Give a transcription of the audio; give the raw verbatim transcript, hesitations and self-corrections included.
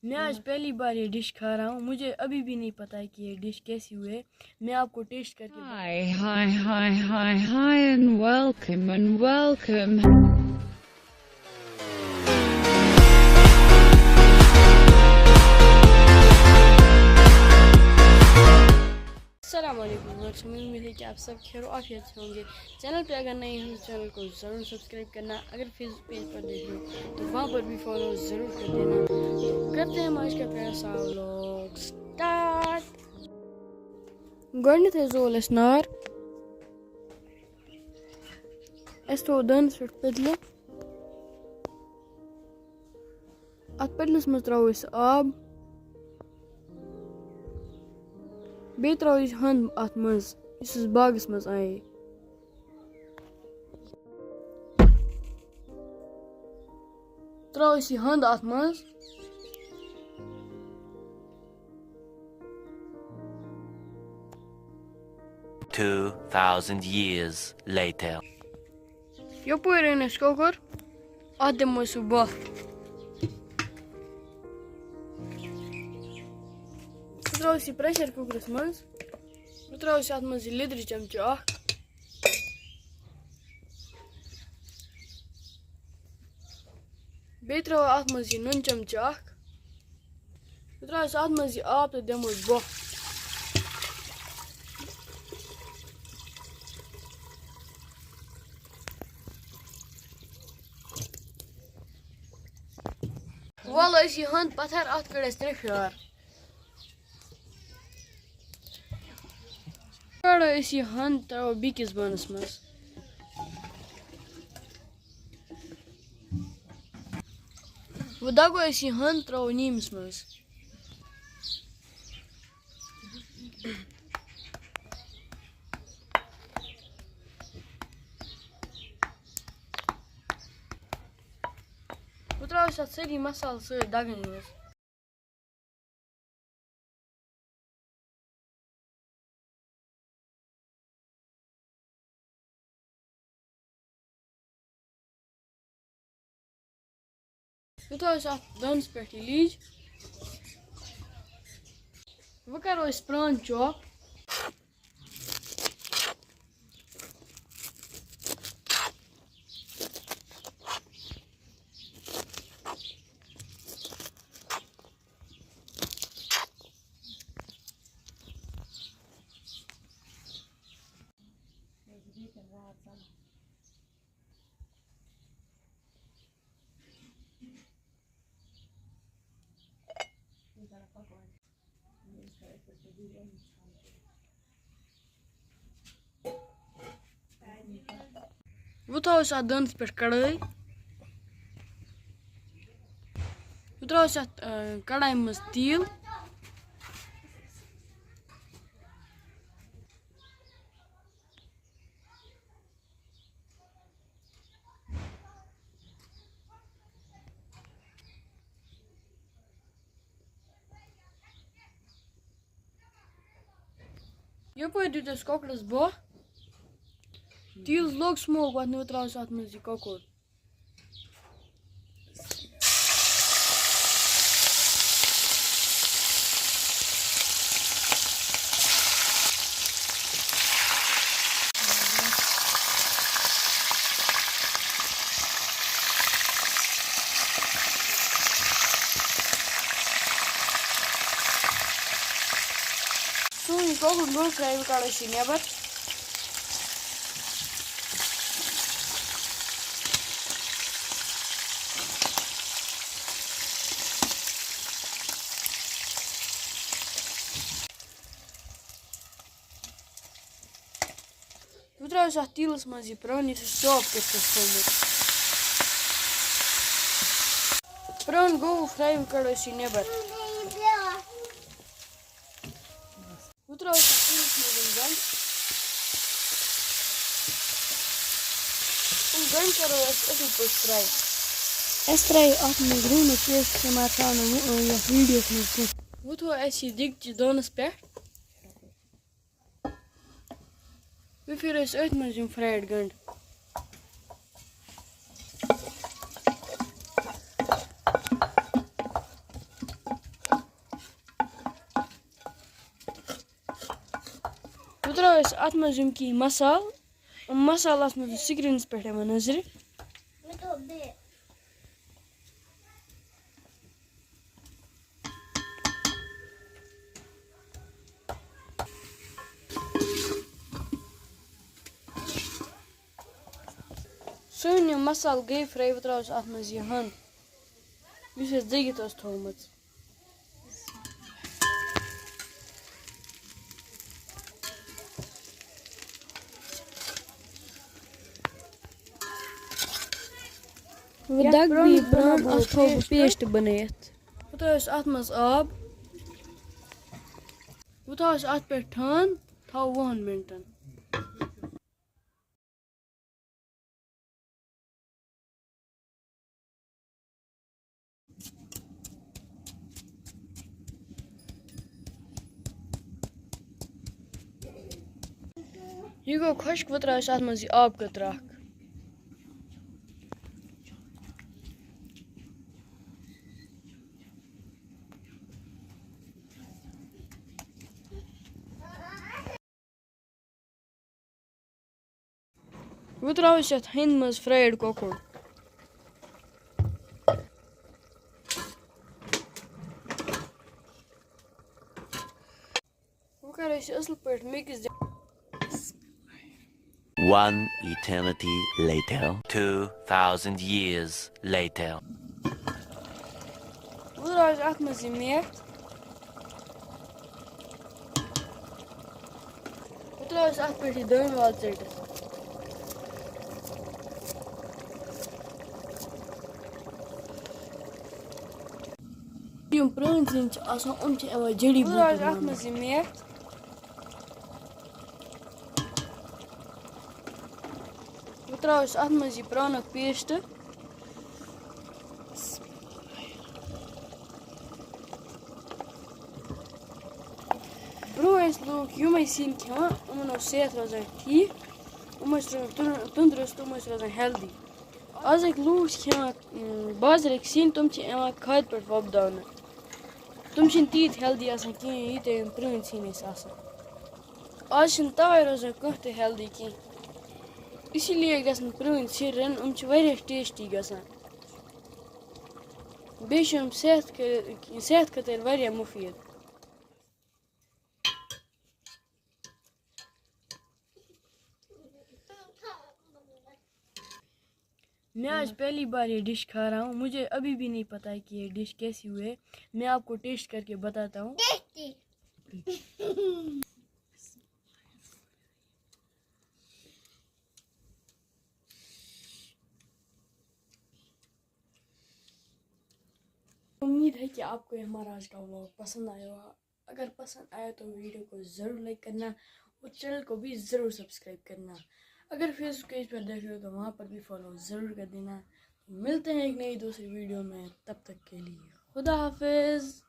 मैं आज पहली बार ये डिश खा रहा हूँ, मुझे अभी भी नहीं पता है कि ये डिश कैसी हुई है। मैं आपको टेस्ट करके Hi, hi, hi, hi, hi, and welcome, and welcome. السلام علیکم ورحمۃ اللہ، امید ہے کہ آپ سب خیر و عافیت سے ہوں گے۔ چینل پہ اگر نئے ہیں تو چینل کو ضرور سبسکرائب کرنا، اگر فیس بک پیج پر دیکھ رہے ہو تو وہاں پر بھی فالو ضرور کر دینا۔ تو کرتے ہیں ہم آج کا پیارا سا ولاگ سٹارٹ۔ گۄڈٕنیتھٕے زول اَسہِ نار، اَسہِ تھوٚو دٲنَس پٮ۪ٹھ پٔتلہٕ۔ اَتھ پٔتلَس منٛز ترٛاوو أسۍ آب۔ بیٚیہِ ترٛاوو أسۍ ہَنٛد اَتھ منٛز، یُس أسۍ باغَس منٛز اَنے۔ ترٛاوو أسۍ یہِ ہَنٛد اَتھ منٛز۔ Two thousand years later. یَپٲرۍ أنۍ اَسہِ کۄکُر، اَتھ دِمو أسۍ وۄنۍ بۄکھ۔ بہٕ ترٛاوٕ یہِ پریشر کُکرَس منٛز۔ بہٕ ترٛاوٕ اَتھ منٛز یہِ لیٚدرِ چمچہٕ اَکھ۔ بیٚیہِ ترٛاوو اَتھ منٛز یہِ نُن چمچہٕ اَکھ۔ بہٕ ترٛاوٕ اَتھ منٛز یہِ آب تہٕ دِمو أسۍ بۄکھ۔ والو أسۍ یہِ ہَنٛد پَتھر، اَتھ کٔڑ اَسہِ ترٛےٚ پھیار۔ کَڑو أسۍ یہِ ہَنٛد، ترٛاوو بیٚکِس بانَس منٛز۔ وۄنۍ دَگو أسۍ یہِ ہَنٛد، ترٛاوو نیٖمِس منٛز۔ بہٕ ترٛاوٕ أسۍ اَتھ سٲری مصالہٕ سۭتۍ دَگن منٛز۔ بہٕ تھاوٕ أسۍ اَتھ دانَس پٮ۪ٹھ یہِ لیج۔ وۄنۍ کَرو أسۍ پرٛان چاپ۔ وۄنۍ تھاوو أسۍ اَتھ دانَس پٮ۪ٹھ کڑٲے۔ وۄنۍ ترٛاوو أسۍ اَتھ، آ، کڑایہِ منٛز تیٖل۔ یَپٲرۍ دیُت اَسہِ کۄکرَس بۄہ۔ تیٖلَس لوٚگ smoke وَتھنہِ، وۄنۍ ترٛاوو أسۍ اَتھ منٛز یہِ کۄکُر۔ سون یہِ کۄکُر گوٚو fry، وۄنۍ کَڑو أسۍ یہِ نٮ۪بَر۔ وۄنۍ ترٛاوو أسۍ اَتھ تیٖلَس منٛز یہِ پرٛان، یُس اَسہِ chop کٔرِتھ اوس تھوٚومُت۔ پرٛان گوٚو fry، وۄنۍ کَڑو أسۍ یہِ نٮ۪بَر۔ وۄنۍ ترٛاوو أسۍ اَتھ تیٖلَس منٛز یِم گَنٛڈٕ۔ یِم گَنٛڈٕ کَرو أسۍ اَصٕل پٲٹھۍ fry۔ اَسہِ ترٛایہِ اَتھ منٛز رُہنُک paste، تِم آسہِ ترٛاونہٕ وۄنۍ، یَتھ videoَس منٛز کینٛہہ۔ وۄنۍ تھوٚو اَسہِ یہِ دیٖگچہِ دانَس پٮ۪ٹھ۔ وۄنۍ پھِرو أسۍ أتھۍ منٛز یِم fried گنٛڈٕ۔ أسۍ اَتھ منٛز یِم کینٛہہ مصالہٕ، یِم مصالہٕ اَتھ منٛز سِکریٖنَس پٮ۪ٹھ یِوان نظرِ۔ سٲنۍ یِم مصالہٕ گٔے fry، وۄنۍ ترٛاوو أسۍ اَتھ منٛز یہِ ہَنٛد، یُس اَسہِ دٔگِتھ ٲس تھٲومٕژ۔ وۄنۍ یَتھ دَگ بہٕ یہِ پرٛانَس بَناوٕ بہٕ، اَتھ تھاوٕ بہٕ paste۔ Paste بَنٲیِتھ۔ وۄنۍ ترٛاوو أسۍ اَتھ منٛز آب۔ وۄنۍ تھاوو أسۍ اَتھ پٮ۪ٹھ ٹھانٛڈ، تھاوو وُہَن مِنٹَن۔ یہِ گوٚو خۄشٕک، وۄنۍ ترٛاوو أسۍ اَتھ منٛز یہِ آب قطرٕ اَکھ۔ وۄنۍ ترٛاوو أسۍ یَتھ ہَنٛدِ منٛز fried کۄکُر۔ وۄنۍ کَرو أسۍ اَصٕل پٲٹھۍ mix۔ One eternity later. Two thousand years later. وۄنۍ ترٛاوو أسۍ اَتھ منٛز یہِ میتھ۔ وۄنۍ ترٛاوو أسۍ اَتھ پٮ۪ٹھ یہِ دٲنہٕ وَل ژٔٹِتھ۔ یِم پرٛٲنۍ سِنۍ چھِ آسان، یِم چھِ یِوان جڑی بوٗٹی وۄنۍ ترٛاوو أسۍ اَتھ ماننہٕ۔ منٛز یہِ میتھ۔ وۄنۍ ترٛاوو أسۍ اَتھ منٛز یہِ پرٛانُک paste۔ برٛونٛہہ ٲسۍ لوٗکھ یِمَے سِنۍ کھٮ۪وان، یِمَن اوس صحت روزان ٹھیٖک، یِم ٲسۍ روزان تُن-، تندرست، یِم ٲسۍ روزان healthy۔ آزٕکۍ لوٗکھ چھِ کھٮ۪وان، اۭں، بازرٕکۍ سِنۍ، تِم چھِ یِوان کھادِ پٮ۪ٹھ وۄپداونہٕ۔ تِم چھِنہٕ تیٖتۍ healthy آسان کِہیٖنۍ، ییٖتیٛاہ یِم پرٛٲنۍ سِنۍ ٲسۍ آسان۔ آز چھِنہٕ تَوَے روزان کانٛہہ تہِ healthy کینٛہہ۔ اسی لیے گژھن پرٛٲنۍ سِنۍ رَنٕنۍ، یِم چھِ واریاہ tasty گژھان۔ بیٚیہِ چھِ یِم صحت خٲ-، صحت خٲطرٕ واریاہ مُفیٖد۔ मैं आज पहली बार ये डिश खा रहा हूँ, मुझे अभी भी नहीं पता है कि ये डिश कैसी हुई है। मैं आपको टेस्ट करके बताता हूँ। टेस्टी। उम्मीद है कि आपको ये हमारा आज का व्लॉग पसंद आया होगा। अगर पसंद आया तो वीडियो को ज़रूर लाइक करना और चैनल को भी ज़रूर सब्सक्राइब करना। अगर फेसबुक पेज पर देख रहे हो तो वहाँ पर भी फॉलो ज़रूर कर देना। मिलते हैं एक नई दूसरी वीडियो में, तब तक के लिए खुदा हाफिज़।